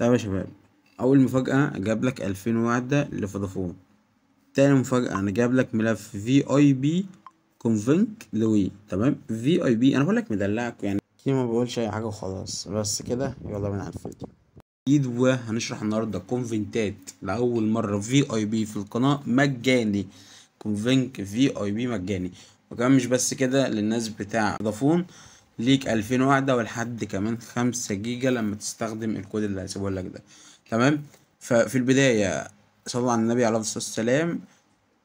طيب يا شباب، اول مفاجأة جاب لك 2000 وحدة لفودافون. تاني مفاجأة انا جاب لك ملف VIP config لوي، تمام؟ VIP انا بقول لك مدلعك يعني، ما بقولش اي حاجة وخلاص، بس كده. يلا بينا على الفيديو جديد، وهنشرح النهارده كونفنتات لاول مرة VIP في القناة مجاني، config VIP مجاني. وكمان مش بس كده، للناس بتاع فودافون ليك 2000 وحدة ولحد كمان 5 جيجا لما تستخدم الكود اللي هسيبه لك ده، تمام؟ ففي البداية صلوا على النبي عليه الصلاة والسلام،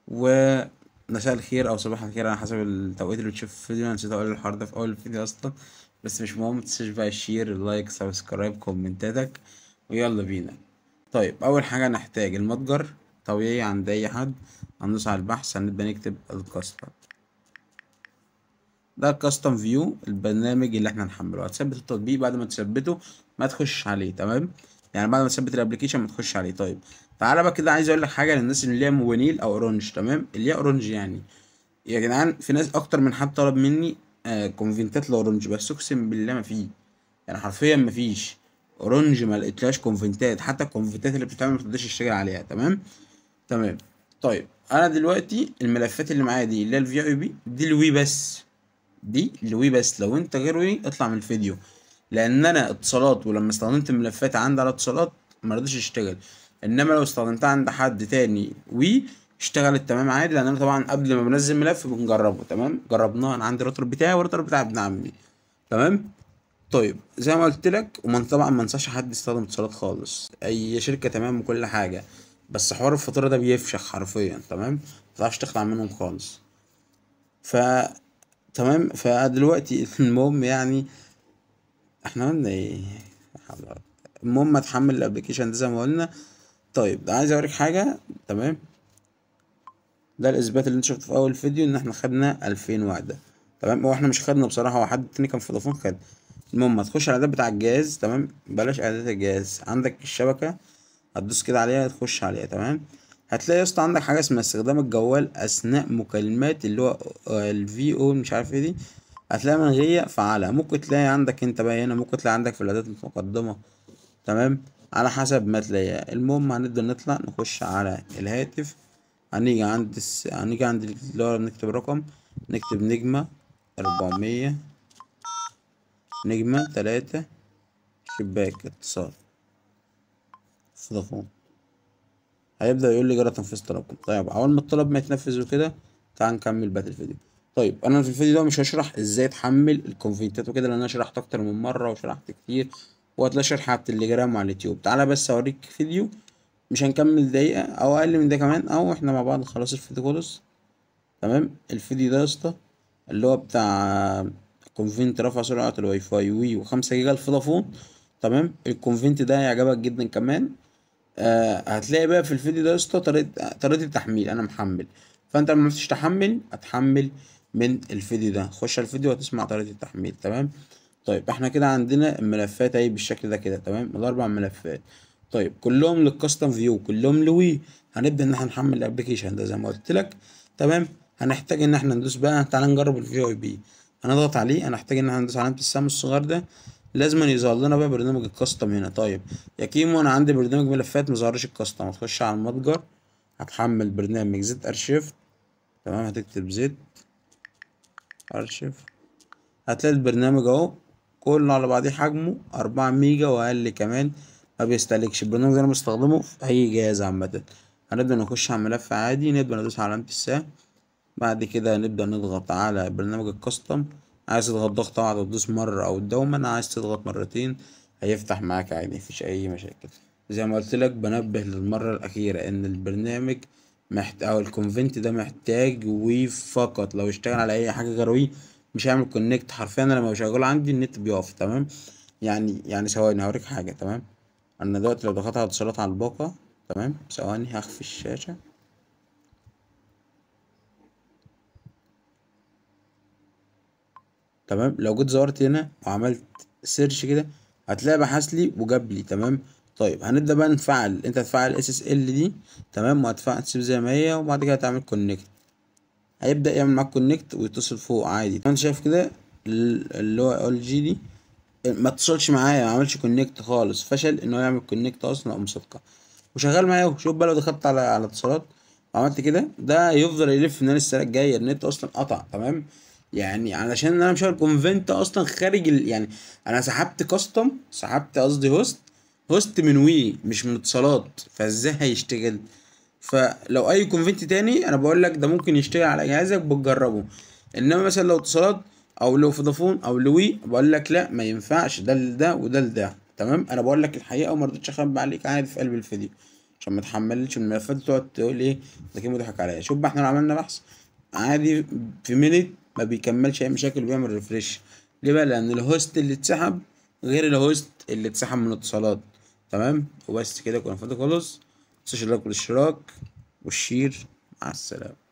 ومساء الخير او صباح الخير على حسب التوقيت اللي بتشوف الفيديو. انا نسيت اقول الحوار ده في اول الفيديو اصلا، بس مش مهم. متنساش بقى ال share، ال like، subscribe، كومنتاتك، ويلا بينا. طيب اول حاجة نحتاج المتجر طبيعي عند اي حد، هندوس على البحث، هنبدأ نكتب ال custom. ده ال custom view، البرنامج اللي احنا هنحمله. هتثبت التطبيق، بعد ما تثبته ما تخش عليه، تمام؟ يعني بعد ما تثبت ال application ما تخش عليه. طيب تعالى بقى كده، عايز اقول لك حاجة للناس اللي ليها موبينيل او اورنج، تمام؟ اللي هي اورنج يعني يا جدعان، في ناس اكتر من حد طلب مني كونفنتات لاورنج، بس اقسم بالله ما فيه، يعني حرفيا ما فيش اورنج، ما لقيتلاش كونفنتات، حتى الكونفنتات اللي بتتعمل ما بتقدرش تشتغل عليها، تمام؟ تمام. طيب انا دلوقتي الملفات اللي معايا دي اللي هي ال VIP دي الوي بس، دي الوي بس. لو انت غير وي اطلع من الفيديو، لان انا اتصالات، ولما استخدمت الملفات عندي على اتصالات ما رضيتش اشتغل، انما لو استخدمتها عند حد تاني وي اشتغلت تمام عادي، لان انا طبعا قبل ما بنزل ملف بنجربه، تمام؟ جربناه، انا عندي الراوتر بتاعي والراوتر بتاع ابن عمي، تمام؟ طيب زي ما قلت لك، ومن طبعا ما انصحش حد يستخدم اتصالات خالص، اي شركة تمام وكل حاجة، بس حوار الفاتورة ده بيفشخ حرفيا، تمام؟ ما تعرفش تخلع منهم خالص. ف تمام. فدلوقتي المهم يعني احنا قلنا ايه، المهم اتحمل ال application ده زي ما قلنا. طيب عايز اوريك حاجة، تمام؟ ده الاثبات اللي انت شفته في اول فيديو ان احنا خدنا 2000 وحده، تمام؟ هو احنا مش خدنا بصراحة، هو حد تاني كان في فودافون خد. المهم هتخش على الاعداد بتاع الجهاز، تمام؟ بلاش اعدادات الجهاز، عندك الشبكة هتدوس كده عليها تخش عليها، تمام؟ هتلاقي يا اسطى عندك حاجة اسمها استخدام الجوال اثناء مكالمات، اللي هو ال VO مش عارف ايه دي، هتلاقيها ملغيه فعالة. ممكن تلاقي عندك انت بقى هنا، ممكن تلاقي عندك في الاعدادات المتقدمة، تمام؟ على حسب ما تلاقيها. المهم هنبدا نطلع نخش على الهاتف، هنيجي عند هنيجي عند اللي هو نكتب رقم، نكتب نجمة 400 نجمة 3 شباك اتصال فودافون، هيبدأ يقول لي جرى تنفيذ طلبكم. طيب اول ما الطلب ما يتنفذ وكده، تعال نكمل بقى الفيديو. طيب انا في الفيديو ده مش هشرح ازاي تحمل الكونفنتات وكده، لان انا شرحت اكتر من مرة وشرحت كتير، وهتلاقي شرح على التليجرام وعلى اليوتيوب. تعالى بس اوريك فيديو، مش هنكمل دقيقة او اقل من ده كمان، او احنا مع بعض خلاص الفيديو خلص، تمام؟ الفيديو ده يا اسطى اللي هو بتاع config رفع سرعة الواي فاي وي و5 جيجا الفودافون، تمام؟ ال config ده هيعجبك جدا كمان. هتلاقي بقى في الفيديو ده يا اسطى طريقة التحميل، انا محمل، فانت لما مش تحمل هتحمل من الفيديو ده، خش على الفيديو وهتسمع طريقة التحميل، تمام؟ طيب احنا كده عندنا الملفات اهي بالشكل ده كده، تمام؟ الاربع ملفات، طيب كلهم لل custom view، كلهم لوي. هنبدأ ان احنا نحمل ال application ده زي ما قلت لك، تمام؟ هنحتاج ان احنا ندوس بقى، تعالى نجرب ال VIP، هنضغط عليه، هنحتاج ان احنا ندوس على علامة السهم الصغير ده، لازم يظهر لنا بقى برنامج ال custom هنا. طيب يا كيمو انا عندي برنامج ملفات مظهرش ال custom، هتخش على المتجر، هتحمل برنامج ZArchiver، تمام؟ هتكتب ZArchiver، هتلاقي البرنامج اهو كله على بعضيه، حجمه 4 ميجا واقل كمان، ما بيستهلكش. البرنامج ده انا بستخدمه في اي جهاز عامة. هنبدأ نخش على ملف عادي، نبدأ ندوس على علامة السهم، بعد كده نبدأ نضغط على برنامج ال custom. عايز تضغط ضغطة واحدة تدوس مرة أو دوما، عايز تضغط مرتين هيفتح معاك عادي، مفيش أي مشاكل. زي ما قلت لك بنبه للمرة الأخيرة إن البرنامج أو ال config ده محتاج وي فقط، لو اشتغل على أي حاجة غير وي مش هيعمل connect حرفيا. أنا لما بشغله عندي النت بيقف، تمام؟ يعني ثواني هوريك حاجة، تمام؟ أنا دلوقتي لو ضغطت على اتصالات على الباقة، تمام؟ ثواني هخفي الشاشة. تمام، لو جيت ظهرت هنا وعملت search كده هتلاقي بحث لي وجاب لي، تمام؟ طيب هنبدا بقى نفعل، انت هتفعل SSL دي، تمام؟ وهتفعل تسيب زي ما هي، وبعد كده هتعمل connect، هيبدا يعمل معاك connect ويتصل فوق عادي. انت شايف كده اللي هو LG دي ما اتصلش معايا، ما عملش connect خالص، فشل ان هو يعمل connect اصلا او مصادقه، وشغال معايا اهو. شوف بقى لو دخلت على اتصالات وعملت كده، ده يفضل يلف ان انا لسه جاي، النت اصلا قطع. تمام، يعني علشان انا مشغل Conventa اصلا خارج يعني انا سحبت custom، سحبت قصدي host من وي مش من اتصالات، فازاي هيشتغل؟ فلو اي Convent تاني انا بقول لك ده ممكن يشتغل على جهازك بتجربه، انما مثلا لو اتصالات او لو فودافون او لوي بقول لك لا ما ينفعش، ده لده وده لده. تمام، انا بقول لك الحقيقة وما رضيتش اخبي عليك عادي في قلب الفيديو عشان ما تحملش الملفات وتقعد تقول ايه ده كده مضحك عليا. شوف بقى احنا لو عملنا بحث عادي في minute ما بيكملش اي مشاكل وبيعمل refresh. ليه بقى؟ لان ال host اللي اتسحب غير ال host اللي اتسحب من اتصالات. تمام، وبس كده كنا فاضي خالص. متنساش ال like والاشتراك وال share. مع السلامة.